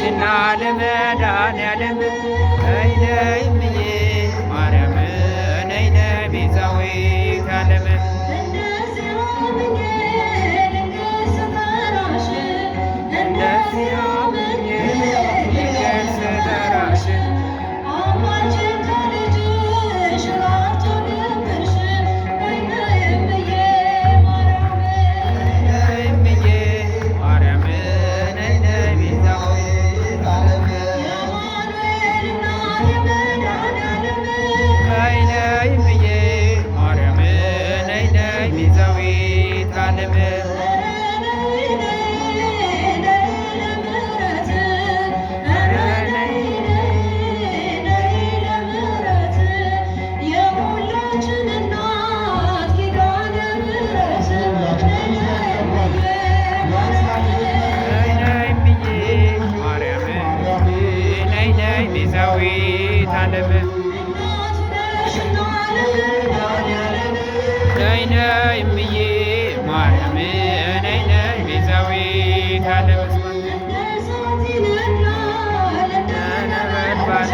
ነሽና ለመድኃኔዓለም ነይ ነይ እምዬ ማርያም ነይ ነይ ቤዛዊተ ዓለም። እንደዚያ አምኜ ድንግል ስጠራሽ ነይ እምዬ ማርያም ነይ ነይ ቤዛዊተ ዓለም። ነይ ነይ እምዬ ማርያም ነይ ነይ ቤዛዊተ ዓለም። ኧረ ነይ ነይ የሁላችን እናት ኪዳነ ምሕረት ነይ ነይ እምዬ ማርያም ነይ ነይ ቤዛዊተ ዓለም። ነይ ነይ እምዬ ማርያም ነይ ነይ ቤዛዊተ ዓለም። ነበልባል